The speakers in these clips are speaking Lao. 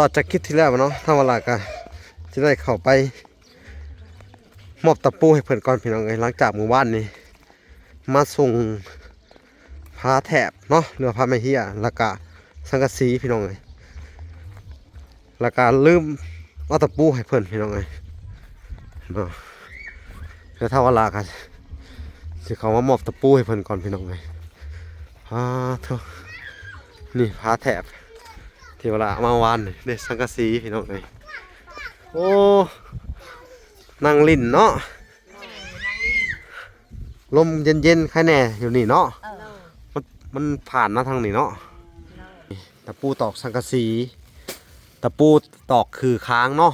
ຕໍ່ຈາກຄລິບທີ່ແລ້ວເນາະ ທາງວາລາກະຈະໄດ້ເຂົ້າໄປມອບຕະປູໃຫ້ເພິ່ນກ່ອນພີ່ນ້ອງເອີຍ ຫຼັງຈາກມື້ວານນີ້ມາສົ່ງຝາແຖບເນາະ ຫຼືວ່າຝາໄມ້ເຮ້ຍ ແລ້ວກະສັງກະສີພີ່ນ້ອງເອີຍ ແລ້ວກະລືມເອົາຕະປູໃຫ້ເພິ່ນພີ່ນ້ອງເອີຍເນາະ ແລ້ວທາງວາລາກະຊິເຂົ້າມາມອບຕະປູໃຫ້ເພິ່ນກ່ອນພີ່ນ້ອງເອີຍ ອາໂທ້ ນີ້ຝາແຖບ ທີ່ວ່າລະມາວານນີ້ ໄດ້ສັງກະສີພີ່ນ້ອງເອີຍ ໂອ້ ນັ່ງຫຼິ້ນເນາະ ລົມເຢັນໆ ໃຄແດ່ຢູ່ນີ້ເນາະ ເອີ ມັນ ມັນຜ່ານມາທາງນີ້ເນາະ ຕະປູຕອກສັງກະສີ ຕະປູຕອກຂື້ຄາງເນາະ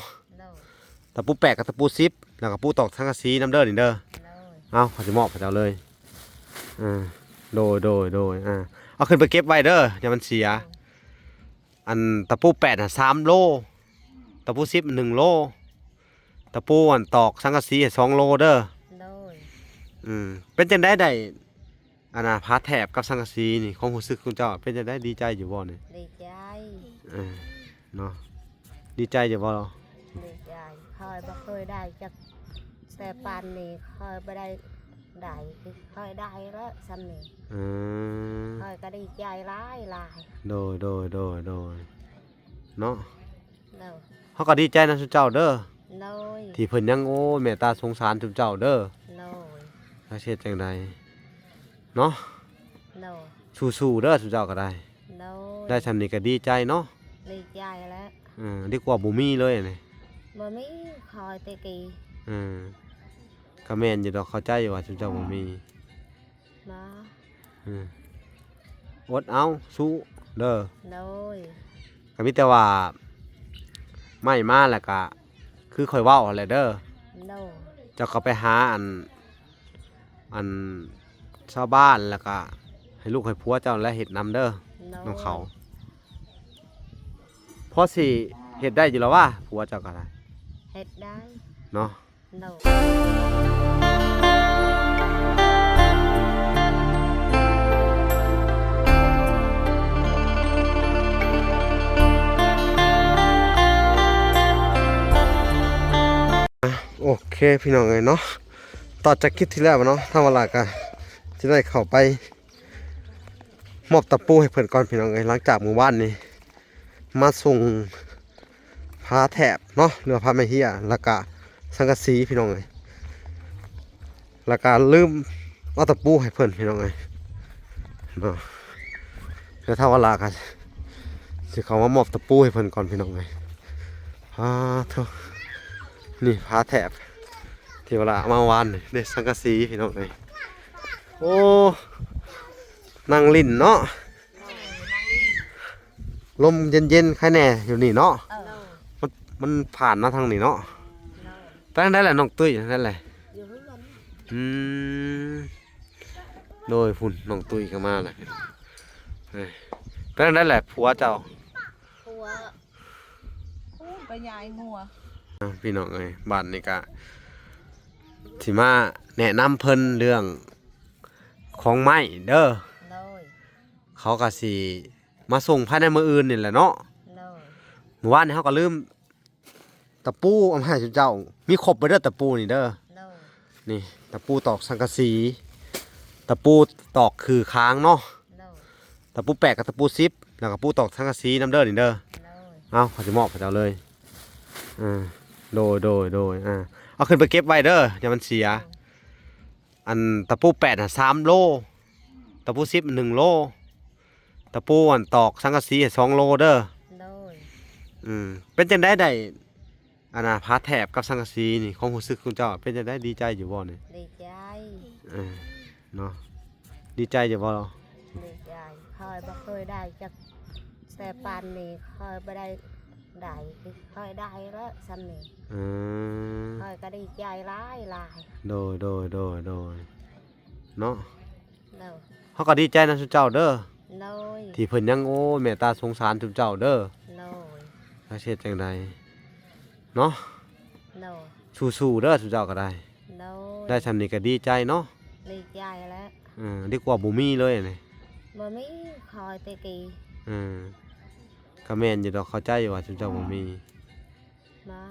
ຕະປູແປດກັບຕະປູສິບ ແລ້ວກະປູຕອກສັງກະສີນຳເດີນີ້ເດີ ເອົາ ຂ້ອຍຊິມອບໃຫ້ເຈົ້າເລີຍ ເອີ ໂດຍ ໂດຍ ໂດຍ ອ່າ ເອົາຂຶ້ນໄປເກັບໄວ້ເດີ ຢ່າມັນເສຍ ອັນຕະປູແປດນະສາມໂລ ຕະປູສິບໜຶ່ງໂລ ຕະປູອັນຕອກສັງກະສີສອງໂລເດີ ໂດຍ ອືມ ເປັນຈັ່ງໃດ ໄດ້ ອັນນ່າ ຝາແຖບກັບສັງກະສີນີ້ ຄວາມຮູ້ສຶກຂອງເຈົ້າເປັນຈັ່ງໃດ ດີໃຈຢູ່ບໍ່ນີ້? ດີໃຈ ເອີ ເນາະ ດີໃຈຢູ່ບໍ່? ດີໃຈ ຂ້ອຍບໍ່ເຄີຍໄດ້ຈັກ ແຕ່ປານນີ້ຂ້ອຍບໍ່ໄດ້ ໄດ້ ຂ້ອຍໄດ້ແລ້ວຊ່ຳນີ້ ເອີ ຂ້ອຍກໍດີໃຈຫຼາຍໆ ໂດຍ ໂດຍ ໂດຍ ໂດຍ ເນາະ ໂດຍ ເຮົາກໍດີໃຈນຳຊຸມເຈົ້າເດີ ໂດຍ ທີ່ເພິ່ນຍັງ ໂອ້ ເມດຕາສົງສານຊຸມເຈົ້າເດີ ໂດຍ ຈັກຊິເຮັດຈັ່ງໃດເນາະ ໂດຍ ສູ້ໆເດີ ຊຸມເຈົ້າກໍໄດ້ ໂດຍ ໄດ້ຊ່ຳນີ້ກໍດີໃຈເນາະ ດີໃຈແລ້ວ ເອີ ດີກວ່າບໍ່ມີເລີຍນີ້ ບໍ່ມີ ຂ້ອຍແຕ່ກີ້ ເອີ ກໍແມ່ນຢູ່ດອກ ເຂົ້າໃຈຢູ່ວ່າຊຸມເຈົ້າບໍ່ມີ ບໍ່ ອືມ ອົດເອົາສູ້ເດີ ໂດຍ ກໍມີແຕ່ວ່າໄມ້ມາແລ້ວກະ ຄືຂ້ອຍເວົ້າຫັ້ນແຫຼະເດີ ໂດຍ ເຈົ້າກໍໄປຫາອັນ ອັນຊາວບ້ານ ແລ້ວກະໃຫ້ລູກໃຫ້ຜົວເຈົ້າແຫຼະເຮັດນຳເດີ ໂດຍ ນຳເຂົາ ພໍຊິເຮັດໄດ້ຢູ່ລະຫວາ ຜົວເຈົ້າກໍໄດ້ ເຮັດໄດ້ເນາະ ໂດຍ ໂອເຄພີ່ນ້ອງເອີຍເນາະ ຕໍ່ຈາກຄລິບທີ່ແລ້ວເນາະ ທາງວາລາກະຈະໄດ້ເຂົ້າໄປມອບຕະປູໃຫ້ເພິ່ນກ່ອນພີ່ນ້ອງເອີຍ ຫຼັງຈາກມື້ວານນີ້ ມາສົ່ງຝາແຖບເນາະ ຫຼືວ່າຝາໄມ້ເຮ້ຍ ແລ້ວກະສັງກະສີພີ່ນ້ອງເອີຍ ແລ້ວກະລືມເອົາຕະປູໃຫ້ເພິ່ນພີ່ນ້ອງເອີຍເນາະ ແລ້ວທາງວາລາກະຊິເຂົ້າມາມອບຕະປູໃຫ້ເພິ່ນກ່ອນພີ່ນ້ອງເອີຍ ອາໂທ້ ນີ້ຝາແຖບ ທີ່ວ່າລະມາວານນີ້ ໄດ້ສັງກະສີພີ່ນ້ອງເອີຍ ໂອ້ ນັ່ງຫຼິ້ນເນາະ ລົມເຢັນໆ ໃຄແດ່ຢູ່ນີ້ເນາະ ເອີ ມັນ ມັນຜ່ານມາທາງນີ້ເນາະ ໂດຍ ໄປທາງໃດລະນ້ອງຕຸ້ຍ ທາງໃດລະ ຢູ່ເຮືອນ ອືມ ໂດຍ ພຸ້ນນ້ອງຕຸ້ຍກໍມາແລ້ວ ເອີ ໄປທາງໃດລະຜົວເຈົ້າ ຜົວ ໄປຢາຍງົວ ພີ່ນ້ອງເອີຍ ບາດນີ້ກະຊິມາແນະນຳເພິ່ນເລື່ອງຂອງໄມ້ເດີ ໂດຍ ເຂົາກໍຊິມາສົ່ງພາຍໃນມື້ອື່ນນີ້ແຫຼະເນາະ ໂດຍ ມື້ວານນີ້ເຮົາກໍລືມຕະປູເອົາມາໃຫ້ຊຸມເຈົ້າ ມີຄົບເບິດເດີຕະປູນີ້ເດີ ໂດຍ ນີ້ຕະປູຕອກສັງກະສີ ຕະປູຕອກຂື້ຄາງເນາະ ໂດຍ ຕະປູແປດກັບຕະປູສິບ ແລ້ວກໍປູຕອກສັງກະສີນຳເດີນີ້ເດີ ໂດຍ ເອົາ ຂ້ອຍຊິມອບໃຫ້ເຈົ້າເລີຍ ເອີ ໂດຍ ໂດຍ ໂດຍ ອ່າ ເອົາຂຶ້ນໄປເກັບໄວ້ເດີ ຢ່າມັນເສຍ ໂດຍ ອັນຕະປູແປດນະສາມໂລ ຕະປູສິບໜຶ່ງໂລ ຕະປູອັນຕອກສັງກະສີສອງໂລເດີ ໂດຍ ອືມ ເປັນຈັ່ງໃດ ໄດ້ ອັນນ່າ ຝາແຖບກັບສັງກະສີນີ້ ຄວາມຮູ້ສຶກຂອງເຈົ້າເປັນຈັ່ງໃດ ດີໃຈຢູ່ບໍ່ນີ້? ດີໃຈ ເອີ ເນາະ ດີໃຈຢູ່ບໍ່? ດີໃຈ ຂ້ອຍບໍ່ເຄີຍໄດ້ຈັກ ແຕ່ປານນີ້ຂ້ອຍບໍ່ໄດ້ ໄດ້ ຂ້ອຍໄດ້ແລ້ວຊ່ຳນີ້ ເອີ ຂ້ອຍກໍດີໃຈຫຼາຍໆ ໂດຍ ໂດຍ ໂດຍ ໂດຍ ເນາະ ໂດຍ ເຮົາກໍດີໃຈນຳຊຸມເຈົ້າເດີ ໂດຍ ທີ່ເພິ່ນຍັງ ໂອ້ ເມດຕາສົງສານຊຸມເຈົ້າເດີ ໂດຍ ຈັກຊິເຮັດຈັ່ງໃດເນາະ ໂດຍ ສູ້ໆເດີ ຊຸມເຈົ້າກໍໄດ້ ໂດຍ ໄດ້ຊ່ຳນີ້ກໍດີໃຈເນາະ ດີໃຈແລ້ວ ເອີ ດີກວ່າບໍ່ມີເລີຍນີ້ ບໍ່ມີ ຂ້ອຍແຕ່ກີ້ ເອີ ກໍແມ່ນຢູ່ດອກ ເຂົ້າໃຈຢູ່ວ່າຊຸມເຈົ້າບໍ່ມີ. ບໍ່.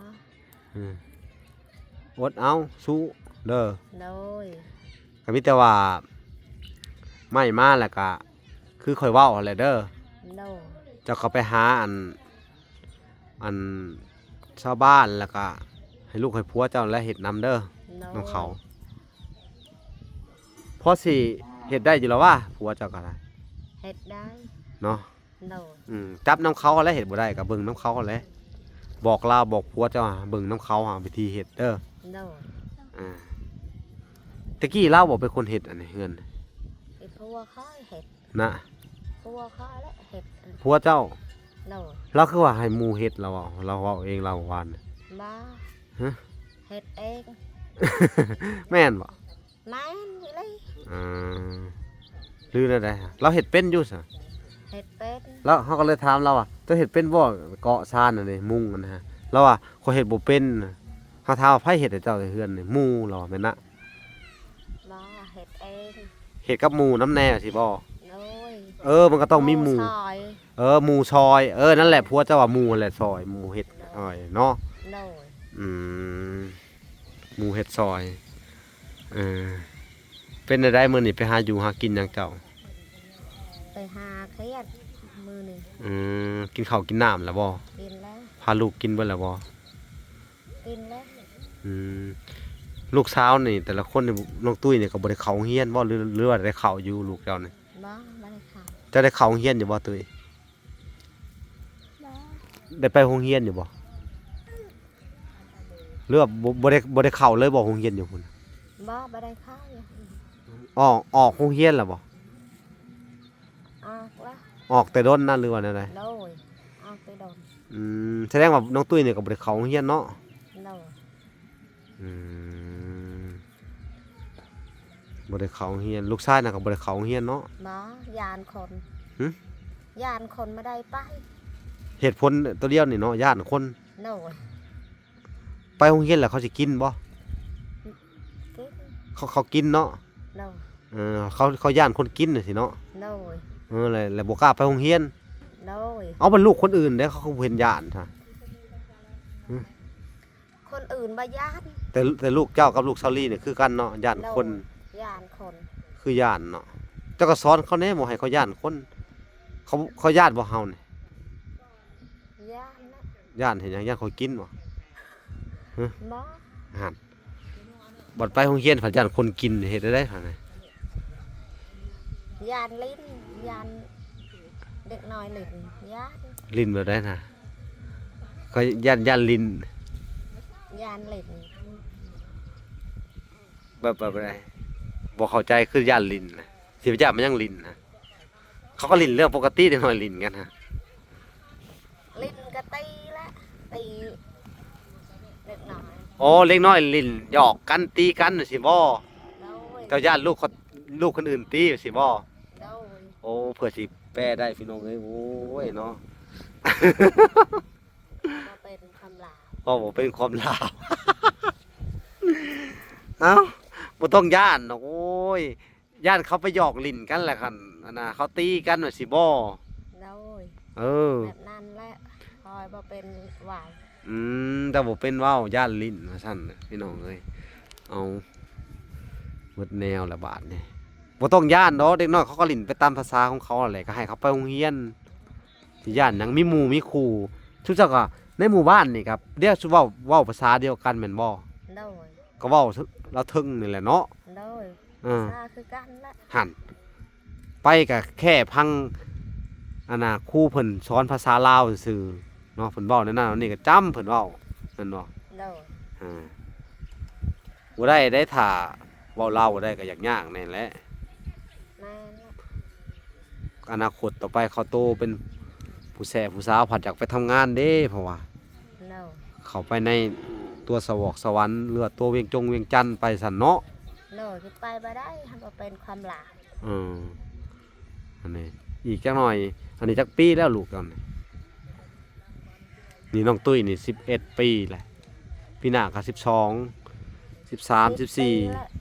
ອືມ ອົດເອົາສູ້ເດີ. ໂດຍ. ກໍມີແຕ່ວ່າໄມ້ມາແລ້ວກໍຄືຂ້ອຍເວົ້າຫັ້ນແຫຼະເດີ. ໂດຍ. ເຈົ້າກໍໄປຫາອັນ ອັນຊາວບ້ານ ແລ້ວກະໃຫ້ລູກໃຫ້ຜົວເຈົ້າແຫຼະເຮັດນຳເດີ. ໂດຍ. ນຳເຂົາ ພໍຊິເຮັດໄດ້ຢູ່ລະຫວາ ຜົວເຈົ້າກະໄດ້. ເຮັດໄດ້ເນາະ. ໂດຍ. ອືມ ຈັບນຳເຂົາຫັ້ນແຫຼະ ເຮັດບໍ່ໄດ້ກະເບິ່ງນຳເຂົາຫັ້ນແຫຼະ ບອກລາວບອກຜົວເຈົ້າເບິ່ງນຳເຂົາຫາວິທີເຮັດເດີ. ໂດຍ. ອາ ແຕ່ກີ້ລາວບໍ່ເປັນຄົນເຮັດອັນນີ້ເຮືອນ ອີ່ຜົວຂ້ອຍເຮັດ. ນະ ຜົວຂ້ອຍແຫຼະເຮັດ. ຜົວເຈົ້າ? ໂດຍ. ລາວຄືວ່າໃຫ້ໝູ່ເຮັດ ລາວເວົ້າ ລາວເວົ້າເອງ ລາວວ່າຫວານ. ບໍ່. ຮະ? ເຮັດເອງ. ແມ່ນບໍ່? ແມ່ນອີ່ຫຼີ. ອາ ຫຼືແນວໃດ? ລາວເຮັດເປັນຢູ່ຊະ? ເຮັດເປັນ. ແລ້ວເຮົາກໍເລີຍຖາມລາວວ່າ ເຈົ້າເຮັດເປັນບໍ່ ເກາະຊານອັນນີ້ ມຸງອັນນັ້ນ? ລາວວ່າ ຂ້ອຍເຮັດບໍ່ເປັນ. ເຮົາຖາມວ່າ ໃຜເຮັດໃຫ້ເຈົ້າເຮືອນນີ້? ໝູ່ ລາວວ່າ. ແມ່ນນະ? ບໍ່ ເຮັດເອງ. ເຮັດກັບໝູ່ນຳແດ່ຊິບໍ່? ໂດຍ. ເອີ ມັນກໍຕ້ອງມີໝູ່ ໝູ່ຊ່ອຍ. ເອີ ໝູ່ຊ່ອຍ. ເອີ ນັ້ນແຫຼະ ຜົວເຈົ້າວ່າໝູ່ຫັ້ນແຫຼະຊ່ອຍ ໝູ່ເຮັດ ໂດຍ ຊ່ອຍເນາະ. ໂດຍ. ອືມ ໝູ່ເຮັດຊ່ອຍ. ເອີ ເປັນແນວໃດມື້ນີ້ ໄປຫາຢູ່ຫາກິນຫຍັງເຈົ້າ? ໄປຫາຂຽດມື້ນີ້. ອືມ ກິນເຂົ້າກິນນ້ຳແລ້ວບໍ່? ກິນແລ້ວ. ພາລູກກິນເບິດແລ້ວບໍ່? ກິນແລ້ວ. ອືມ ລູກສາວນີ້ແຕ່ລະຄົນນີ້ ນ້ອງຕຸ້ຍນີ້ກໍບໍ່ໄດ້ເຂົ້າໂຮງຮຽນບໍ່ ຫຼື ຫຼືວ່າໄດ້ເຂົ້າຢູ່ລູກເຈົ້ານີ້? ບໍ່ ບໍ່ໄດ້ເຂົ້າ. ເຈົ້າໄດ້ເຂົ້າໂຮງຮຽນຢູ່ບໍ່ຕຸ້ຍ? ບໍ່. ໄດ້ໄປໂຮງຮຽນຢູ່ບໍ່? ຫຼືວ່າບໍ່ ບໍ່ໄດ້ ບໍ່ໄດ້ເຂົ້າເລີຍບໍ່ ໂຮງຮຽນຢູ່ພຸ້ນ? ບໍ່ ບໍ່ໄດ້ເຂົ້າ. ອອກ ອອກໂຮງຮຽນແລ້ວບໍ່? ອອກແລ້ວ. ອອກແຕ່ດົນນະ ຫຼືວ່າແນວໃດ? ໂດຍ ອອກແຕ່ດົນ. ອືມ ສະແດງວ່ານ້ອງຕຸ້ຍນີ້ກໍບໍ່ໄດ້ເຂົ້າໂຮງຮຽນເນາະ? ໂດຍ. ອືມ ບໍ່ໄດ້ເຂົ້າໂຮງຮຽນ. ລູກຊາຍນະກໍບໍ່ໄດ້ເຂົ້າໂຮງຮຽນເນາະ? ບໍ່ ຢ້ານຄົນ. ຫຶ? ຢ້ານຄົນບໍ່ໄດ້ໄປ. ເຫດຜົນຕົວດຽວນີ້ເນາະ ຢ້ານຄົນ. ໂດຍ. ໄປໂຮງຮຽນແລ້ວເຂົາຊິກິນບໍ່? ກິນ. ເຂົາ ເຂົາກິນເນາະ? ໂດຍ. ເອີ ເຂົາ ເຂົາຢ້ານຄົນກິນຈັ່ງຊີ້ເນາະ? ໂດຍ. ເອີ ແລ້ວ ແລ້ວບໍ່ກ້າໄປໂຮງຮຽນ? ໂດຍ. ເອົາ ບັດລູກຄົນອື່ນເດ້ ເຂົາຄືບໍ່ເຫັນຢ້ານຊະ? ຄົນອື່ນບໍ່ຢ້ານ. ແຕ່ ແຕ່ລູກເຈົ້າກັບລູກສາວລີນີ້ຄືກັນເນາະ ຢ້ານຄົນ. ໂດຍ ຢ້ານຄົນ. ຄືຢ້ານເນາະ. ເຈົ້າກໍສອນເຂົາແດ່ ບໍ່ໃຫ້ເຂົາຢ້ານຄົນ. ເຂົາ ເຂົາຢ້ານບໍ່ເຮົານີ້? ຢ້ານນະ. ຢ້ານເຮັດຫຍັງ? ຢ້ານເຂົາກິນບໍ່? ຮະ? ບໍ່. ຫັ້ນ ບັດໄປໂຮງຮຽນພັດຢ້ານຄົນກິນ ເຮັດແນວໃດຫັ້ນນະ? ຢ້ານຫຼິ້ນ ຢ້ານເດັກນ້ອຍຫຼິ້ນ ຢ້ານ. ຫຼິ້ນແບບໃດນະ? ຂ້ອຍຢ້ານ ຢ້ານຫຼິ້ນ. ຢ້ານຫຼິ້ນ. ແບບ ແບບໃດ? ບໍ່ເຂົ້າໃຈ ຄືຢ້ານຫຼິ້ນນະ? ຊິໄປຢ້ານມັນຫຍັງຫຼິ້ນນະ? ເຂົາກໍຫຼິ້ນເລື່ອງປົກກະຕິ ເດັກນ້ອຍຫຼິ້ນກັນຫັ້ນ. ຫຼິ້ນກໍຕີແຫຼະ ຕີເດັກນ້ອຍ. ໂອ້ ເດັກນ້ອຍຫຼິ້ນຫຍອກກັນຕີກັນຊີ້ບໍ່? ໂດຍ. ເຈົ້າຢ້ານລູກ ລູກຄົນອື່ນຕີຊີ້ບໍ່? ໂດຍ. ໂອ້ ເພື່ອຊິແປໄດ້ພີ່ນ້ອງເອີຍ ໂອ້ຍເນາະ. ບໍ່ເປັນຄວາມລາວ ເວົ້າບໍ່ເປັນຄວາມລາວ. ເອົ້າ ບໍ່ຕ້ອງຢ້ານດອກ ໂອ້ຍ. ຢ້ານເຂົາໄປຫຍອກຫຼິ້ນກັນແຫຼະ ຄັນອັນນ່າ ເຂົາຕີກັນວ່າຊີ້ບໍ່? ໂດຍ. ເອີ ແບບນັ້ນແຫຼະ ຂ້ອຍບໍ່ເປັນເວົ້າ. ອືມ ເຈົ້າບໍ່ເປັນເວົ້າ ຢ້ານຫຼິ້ນວ່າຊັ້ນ ພີ່ນ້ອງເອີຍ. ເອົາ ໝົດແນວລະບາດນີ້. ບໍ່ຕ້ອງຢ້ານດອກ ເດັກນ້ອຍເຂົາກໍຫຼິ້ນໄປຕາມພາສາຂອງເຂົາຫັ້ນແຫຼະ ກໍໃຫ້ເຂົາໄປໂຮງຮຽນ ຊິຢ້ານຫຍັງ ມີໝູ່ມີຄູ່. ຊຸມເຈົ້າກໍໃນໝູ່ບ້ານນີ້ກໍ ດຽວຊຸມເວົ້າ ເວົ້າພາສາດຽວກັນແມ່ນບໍ່? ໂດຍ. ກໍເວົ້າລາວເທິງນີ້ແຫຼະເນາະ. ໂດຍ. ເອີ ພາສາຄືກັນແຫຼະ ຫັ້ນ ໄປກະແຄ່ຟັງ ອັນນ່າ ຄູເພິ່ນສອນພາສາລາວຊື່ໆເນາະ ເພິ່ນເວົ້າແນວນັ້ນແນວນີ້ກະຈຳເພິ່ນເວົ້າ ແມ່ນບໍ່? ໂດຍ. ເອີ ບໍ່ໄດ້ເດ້ ຖ້າເວົ້າລາວບໍ່ໄດ້ກະຍາກໆແນ່ແຫຼະ. ແມ່ນແຫຼະ. ອະນາຄົດຕໍ່ໄປເຂົາໂຕເປັນຜູ້ແຊຜູ້ສາວ ພັດຢາກໄປທຳງານເດ້ ເພາະວ່າ ໂດຍ ເຂົ້າໄປໃນຕົວສະຫວອກສະຫວັນ ຫຼືວ່າຕົວວຽງຈົງວຽງຈັນໄປຊັ້ນເນາະ. ໂດຍ ຊິໄປບໍ່ໄດ້ ເຮົາບໍ່ເປັນຄວາມລາວ. ເອີ ອັນນີ້ ອີກຈັກໜ່ອຍ ອັນນີ້ຈັກປີແລ້ວລູກເຈົ້ານີ້? ນີ້ນ້ອງຕຸ້ຍນີ້ສິບເອັດປີແຫຼະ ປີໜ້າກໍສິບສອງ ສິບສາມ ສິບສີ່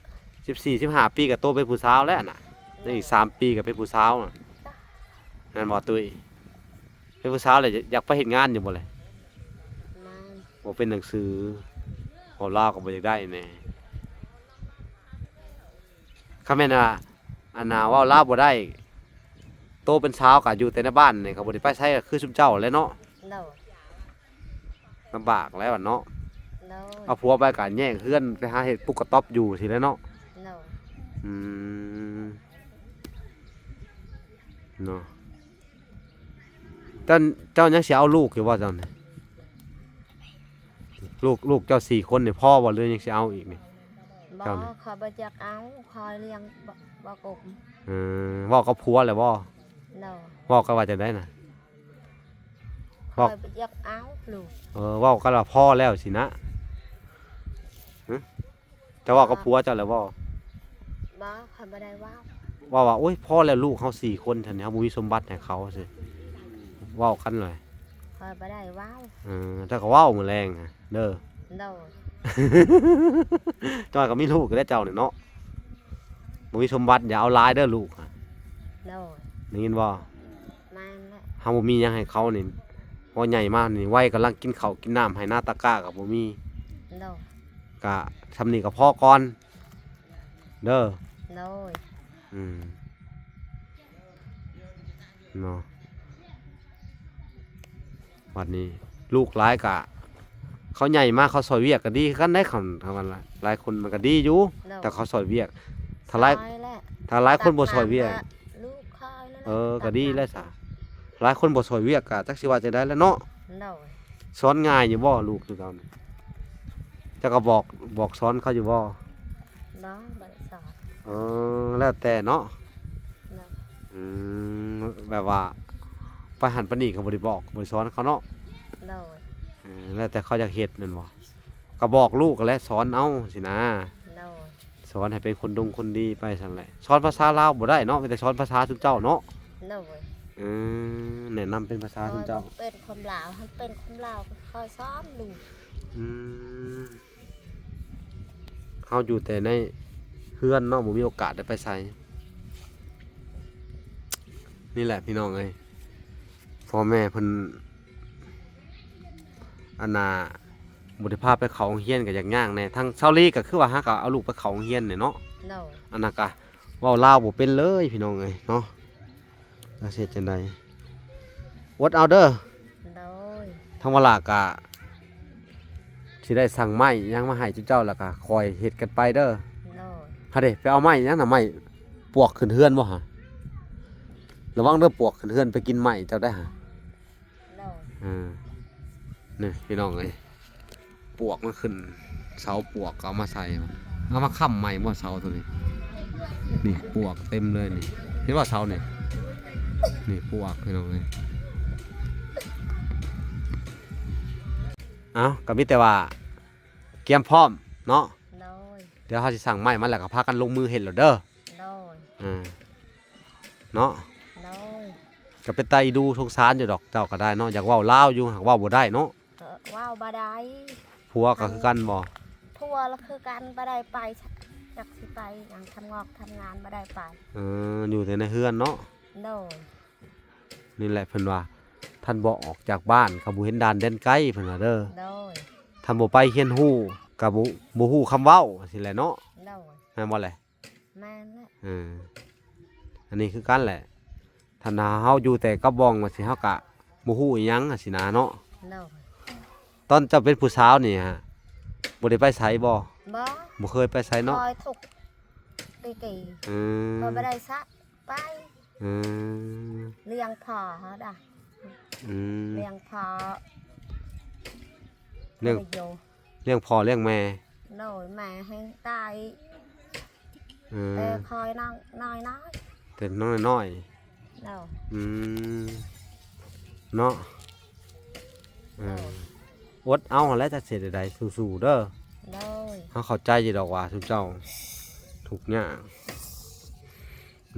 ສິບສີ່ ສິບຫ້າປີກໍໂຕເປັນຜູ້ສາວແລ້ວນະ. ຍັງອີກສາມປີກໍເປັນຜູ້ສາວນະ ແມ່ນບໍ່ຕຸ້ຍ? ເ ເປັນຜູ້ສາວແລ້ວ ຢາກໄປເຮັດງານຢູ່ບໍ່ແລະ? ບໍ່ເປັນໜັງສື ເວົ້າລາວກໍບໍ່ຢາກໄດ້ແດ່. ຄັນແມ່ນວ່າ ອັນນ່າ ເວົ້າລາວບໍ່ໄດ້ ໂຕເປັນສາວກໍຢູ່ແຕ່ໃນບ້ານນີ້ ກໍບໍ່ໄດ້ໄປໃສ ກໍຄືຊຸມເຈົ້າແຫຼະເນາະ. ໂດຍ. ລຳບາກແລ້ວເນາະ. ໂດຍ. ເອົາຜົວໄປກໍແຍກເຮືອນ ໄປຫາເຮັດປຸກກະຕ໊ອບຢູ່ຊີ້ແຫຼະເນາະ. ໂດຍ. ອືມ ເນາະ. ເຈົ້າ ເຈົ້າຍັງຊິເອົາລູກຢູ່ບໍ່ເຈົ້ານີ້? ລູກ ລູກເຈົ້າສີ່ຄົນນີ້ພໍບໍ່ ຫຼືຍັງຊິເອົາອີກນີ້? ບໍ່ ເຈົ້ານີ້ ຂ້ອຍບໍ່ຢາກເອົາ ຂ້ອຍລ້ຽງບໍ່ ບໍ່ກົມ. ເອີ ເວົ້າກັບຜົວແລ້ວບໍ່? ໂດຍ. ເວົ້າກັນວ່າຈັ່ງໃດນະ? ເວົ້າ ຂ້ອຍບໍ່ຢາກເອົາລູກ. ເອີ ເວົ້າກັນວ່າພໍແລ້ວຊີ້ນະ. ຮະ? ເຈົ້າເວົ້າກັບຜົວເຈົ້າແລ້ວບໍ່? ບໍ່ ຂ້ອຍບໍ່ໄດ້ເວົ້າ. ເວົ້າວ່າ ໂອ້ຍ ພໍແລ້ວ ລູກເຮົາສີ່ຄົນ ຊັ້ນນີ້ ເຮົາບໍ່ມີສົມບັດໃຫ້ເຂົາ ເວົ້າກັນເລີຍ. ຂ້ອຍບໍ່ໄດ້ເວົ້າ. ເອີ ເຈົ້າກໍເວົ້າມື້ແລງນະເດີ. ໂດຍ. ເຈົ້າກໍມີລູກແລ້ວເຈົ້ານີ້ເນາະ ບໍ່ມີສົມບັດ ຢ່າເອົາຫຼາຍເດີລູກ. ໂດຍ. ໄດ້ຍິນບໍ່? ແມ່ນແຫຼະ. ເຮົາບໍ່ມີຫຍັງໃຫ້ເຂົານີ້ ພໍໃຫຍ່ມານີ້ ໄວກຳລັງກິນເຂົ້າກິນນ້ຳ ໄຮ່ນາຕາກ້າກໍບໍ່ມີ. ໂດຍ. ກະຊ່ຳນີ້ກໍພໍກ່ອນເດີ. ໂດຍ. ອືມ ເນາະ ບັດນີ້ລູກຫຼາຍກະ ເຂົາໃຫຍ່ມາເຂົາຊ່ອຍວຽກກໍດີຄືກັນເດ້. ຄັນ ຄັນວ່າຫຼາຍຄົນມັນກໍດີຢູ່. ໂດຍ. ແຕ່ເຂົາຊ່ອຍວຽກ ຖ້າຫຼາຍ ຊ່ອຍແຫຼະ ຖ້າຫຼາຍຄົນບໍ່ຊ່ອຍວຽກ ຕັກນ້ຳກໍລູກຂ້ອຍນັ້ນແຫຼະ. ເອີ ກໍດີແລ້ວສະ ຕັກນ້ຳ ຫຼາຍຄົນບໍ່ຊ່ອຍວຽກກໍຈັກຊິວ່າຈັ່ງໃດແຫຼະເນາະ. ໂດຍ. ສອນງ່າຍຢູ່ບໍ່ລູກຄືເກົ່ານີ້? ເຈົ້າກໍບອກ ບອກສອນເຂົາຢູ່ບໍ່? ບໍ່ ບໍ່ໄດ້ສອນ. ເອີ ແລ້ວແຕ່ເນາະ. ໂດຍ. ອືມ ແບບວ່າໄປຫັ້ນໄປນີ້ກໍບໍ່ໄດ້ບອກ ບໍ່ໄດ້ສອນເຂົາເນາະ. ໂດຍ. ເອີ ແລ້ວແຕ່ເຂົາຢາກເຮັດແມ່ນບໍ່? ກໍບອກລູກຫັ້ນແຫຼະ ສອນເອົາຊີ້ນະ. ໂດຍ. ສອນໃຫ້ເປັນຄົນດົງຄົນດີໄປຊັ້ນແຫຼະ. ສອນພາສາລາວບໍ່ໄດ້ເນາະ ມີແຕ່ສອນພາສາຊຸມເຈົ້າເນາະ. ໂດຍ. ເອີ ແນະນຳເປັນພາສາຊຸມເຈົ້າ. ຂ້ອຍບໍ່ເປັນຄົນລາວ ຄັນເປັນຄົນລາວຂ້ອຍສອນລູກ. ອືມ ເຮົາຢູ່ແຕ່ໃນເຮືອນເນາະ ບໍ່ມີໂອກາດໄດ້ໄປໃສ. ນີ້ແຫຼະພີ່ນ້ອງເອີຍ ພໍ່ແມ່ເພິ່ນ ອັນນ່າ ບໍ່ໄດ້ພາໄປເຂົ້າໂຮງຮຽນກໍຢາກຍາກແດ່. ທາງຊາວລີກໍຄືວ່າຫາກໍເອົາລູກໄປເຂົ້າໂຮງຮຽນນີ້ເນາະ. ໂດຍ. ອັນນັ້ນກໍເວົ້າລາວບໍ່ເປັນເລີຍພີ່ນ້ອງເອີຍເນາະ. ລະຊິເຮັດຈັ່ງໃດ? ອົດເອົາເດີ. ໂດຍ. ທາງວາລາກະຊິໄດ້ສັ່ງໄມ້ຫຍັງມາໃຫ້ເຈົ້າ ແລ້ວກະຄ່ອຍເຮັດກັນໄປເດີ. ໂດຍ. ຫາເດ ໄປເອົາໄມ້ຫຍັງນະ? ໄມ້ປວກຂຶ້ນເຮືອນບໍ່ຫະ? ລະວັງເດີ ປວກຂຶ້ນເຮືອນໄປກິນໄມ້ເຈົ້າໄດ້ຫະ. ໂດຍ. ເອີ ນີ້ພີ່ນ້ອງເອີຍ ປວກມັນຂຶ້ນ ເສົາປວກກໍເອົາມາໃສ່ ເອົາມາຄ້ຳໃໝ່ບໍ່ເສົາໂຕນີ້? ນີ້ປວກເຕັມເລີຍນີ້ ເຫັນບໍ່ເສົານີ້? ນີ້ປວກພີ່ນ້ອງເອີຍ. ເອົ້າ ກໍມີແຕ່ວ່າກຽມພ້ອມເນາະ. ໂດຍ. ດຽວເຮົາຊິສັ່ງໄມ້ມາ ແລ້ວກໍພາກັນລົງມືເຮັດໂລດເດີ. ໂດຍ. ເອີ ເນາະ. ໂດຍ. ກໍເປັນຕາອີດູສົງສານຢູ່ດອກ ເຈົ້າກໍໄດ້ເນາະ ຢາກເວົ້າລາວຢູ່ ຫາກເວົ້າບໍ່ໄດ້ເນາະ. ເອີ ເວົ້າບໍ່ໄດ້. ຜົວກໍຄືກັນບໍ່? ຜົວລະຄືກັນ ບໍ່ໄດ້ໄປ ຈັກຊິໄປຫຍັງ ທຳງອກທຳງານ ບໍ່ໄດ້ໄປ. ເອີ ຢູ່ແຕ່ໃນເຮືອນເນາະ. ໂດຍ. ນີ້ແຫຼະເພິ່ນວ່າ ທ່ານບໍ່ອອກຈາກບ້ານ ກໍບໍ່ເຫັນດ່ານແດນໄກ ເພິ່ນວ່າເດີ. ໂດຍ. ທ່ານບໍ່ໄປຮຽນຮູ້ ກໍບໍ່ ບໍ່ຮູ້ຄຳເວົ້າ ຊີ້ແຫຼະເນາະ. ໂດຍ. ແມ່ນບໍ່ແຫຼະ? ແມ່ນແຫຼະ. ເອີ ອັນນີ້ຄືກັນແຫຼະ ຖ້າເຮົາຢູ່ແຕ່ກັບບ່ອງວ່າຊີ້ ເຮົາກະບໍ່ຮູ້ອີ່ຫຍັງຊີ້ນະເນາະ. ໂດຍ. ຕອນເຈົ້າເປັນຜູ້ສາວນີ້ຫະ ບໍ່ໄດ້ໄປໃສບໍ່? ບໍ່ ບໍ່ເຄີຍໄປໃສເນາະ. ຂ້ອຍທຸກແຕ່ກີ້. ເອີ ຂ້ອຍບໍ່ໄດ້ສະໄປ. ເອີ ລ້ຽງພໍ່ເຮົາດາ. ອືມ ລ້ຽງພໍ່ ລ້ຽງ ລ້ຽງພໍ່ລ້ຽງແມ່. ໂດຍ. ແມ່ແຮ່ງຕາຍ ເອີ ແຕ່ຂ້ອຍນ້ອຍນ້ອຍ ແຕ່ນ້ອຍນ້ອຍ. ໂດຍ. ອືມ ເນາະ. ເອີ ໂດຍ. ອົດເອົາຫັ້ນແຫຼະ ຈັກຊິເຮັດແນວໃດ ສູ້ໆເດີ. ໂດຍ. ເຮົາເຂົ້າໃຈຢູ່ດອກວ່າຊຸມເຈົ້າທຸກຍາກ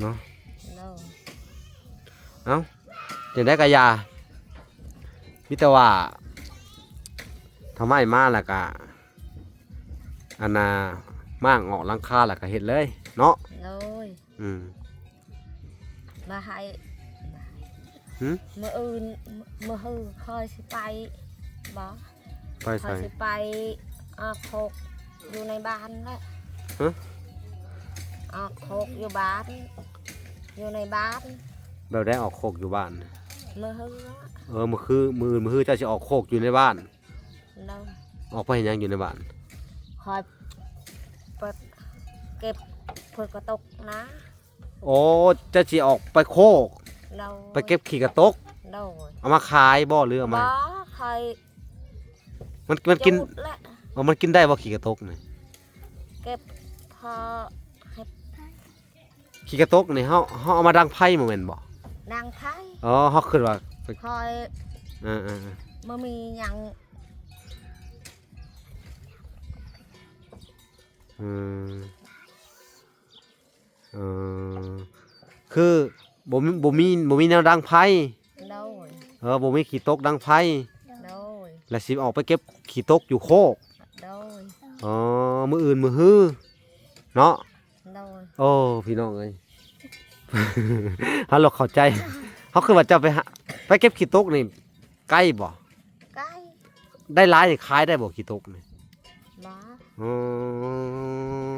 ເນາະ. ໂດຍ. ເອົ້າ ຈັ່ງໃດກໍຢ່າ ມີແຕ່ວ່າ ຖ້າໄມ້ມາແລ້ວກະ ອັນນ່າ ມ້າງອອກຫຼັງຄາແລ້ວກະເຮັດເລີຍເນາະ. ໂດຍ. ອືມ ບໍ່ໃຫ້ ຫື? ມື້ອື່ນ ມື້ຮືຂ້ອຍຊິໄປ ບໍ່ ໄປໃສ? ຂ້ອຍຊິໄປອອກໂຄກຢູ່ໃນບ້ານແຫຼະ. ຫື? ອອກໂຄກຢູ່ບ້ານ ຢູ່ໃນບ້ານ. ແບບໃດອອກໂຄກຢູ່ບ້ານ? ມື້ຮື. ເອີ ມື້ຄື ມື້ອື່ນມື້ຮືເຈົ້າຊິອອກໂຄກຢູ່ໃນບ້ານ? ໂດຍ. ອອກໄປເຮັດຫຍັງຢູ່ໃນບ້ານ? ຂ້ອຍໄປເກັບເພິກກະຕົກນາ. ໂອ້ ເຈົ້າຊິອອກໄປໂຄກ? ໂດຍ. ໄປເກັບຂີ້ກະຕົກ? ໂດຍ. ເອົາມາຂາຍບໍ່ ຫຼືເອົາມາ? ບໍ່ ຂ້ອຍ ມັນ ມັນກິນ ຈູດແຫຼະ. ເອີ ມັນກິນໄດ້ບໍ່ຂີ້ກະຕົກນີ້? ເກັບພໍເຮັດ ຂີ້ກະຕົກນີ້ເຮົາ ເຮົາເອົາມາດັງໄຟບໍ່ແມ່ນບໍ່? ດັງໄຟ. ອໍ ເຮົາຄິດວ່າ ຂ້ອຍ ເອີໆໆ ບໍ່ມີຫຍັງ. ອືມ ເອີ ຄືບໍ່ມີ ບໍ່ມີ ບໍ່ມີແນວດັງໄຟ. ໂດຍ. ເອີ ບໍ່ມີຂີ້ຕົກດັງໄຟ. ໂດຍ. ແລ້ວຊິອອກໄປເກັບຂີ້ຕົກຢູ່ໂຄກ. ໂດຍ. ອໍ ມື້ອື່ນມື້ຮືເນາະ. ໂດຍ. ໂອ້ ພີ່ນ້ອງເອີຍ ເຮົາລະເຂົ້າໃຈ ເຮົາຄິດວ່າເຈົ້າໄປຫາ ໄປເກັບຂີ້ຕົກນີ້ ໄກບໍ່? ໄກ. ໄດ້ຫຼາຍນີ້ຂາຍໄດ້ບໍ່ຂີ້ຕົກນີ້? ບໍ່. ອໍ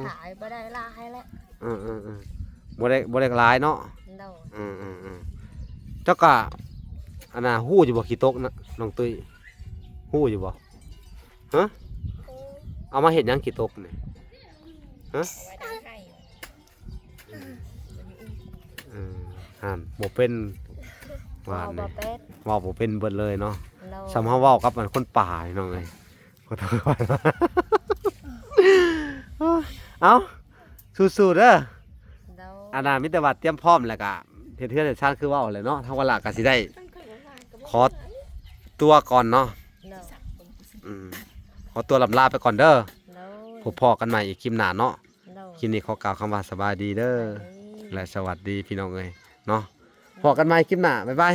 ຂາຍບໍ່ໄດ້ຫຼາຍແຫຼະ. ເອີໆໆ ບໍ່ໄດ້ ບໍ່ໄດ້ຫຼາຍເນາະ. ໂດຍ. ເອີໆໆ ເຈົ້າກະ ອັນນ່າ ຮູ້ຢູ່ບໍ່ຂີ້ຕົກນະ ນ້ອງຕຸ້ຍ ຮູ້ຢູ່ບໍ່? ຮະ? ເອົາມາເຮັດຫຍັງຂີ້ຕົກນີ້? ຮະ? ເອີ ຫັ້ນ ບໍ່ເປັນ ຫວານນີ້ ເວົ້າບໍ່ເປັນ ເວົ້າບໍ່ເປັນເບິດເລີຍເນາະ. ໂດຍ. ສ່ຳເຮົາເວົ້າກັບອັນຄົນປ່າ ພີ່ນ້ອງເອີຍ ຂໍໂທດ. ເອົ້າ ສູ້ໆເດີ. ໂດຍ. ອັນນ່າ ມີແຕ່ວ່າຕຽມພ້ອມ ແລ້ວກະເຮັດເຮືອນເຮັດຊານຄືເວົ້າແຫຼະເນາະ. ທາງວາລະກະຊິໄດ້ຂໍຕົວກ່ອນເນາະ. ໂດຍ. ອືມ ຂໍຕົວລ່ຳລາໄປກ່ອນເດີ. ໂດຍ. ພົບພໍ້ກັນໃໝ່ອີກຄລິບໜ້າເນາະ. ໂດຍ. ຄລິບນີ້ຂໍກ່າວຄຳວ່າສະບາຍດີເດີ ສະບາຍດີ ແລະ ສະຫວັດດີພີ່ນ້ອງເອີຍເນາະ. ໂດຍ. ພໍ້ກັນໃໝ່ຄລິບໜ້າ ບາຍບາຍ.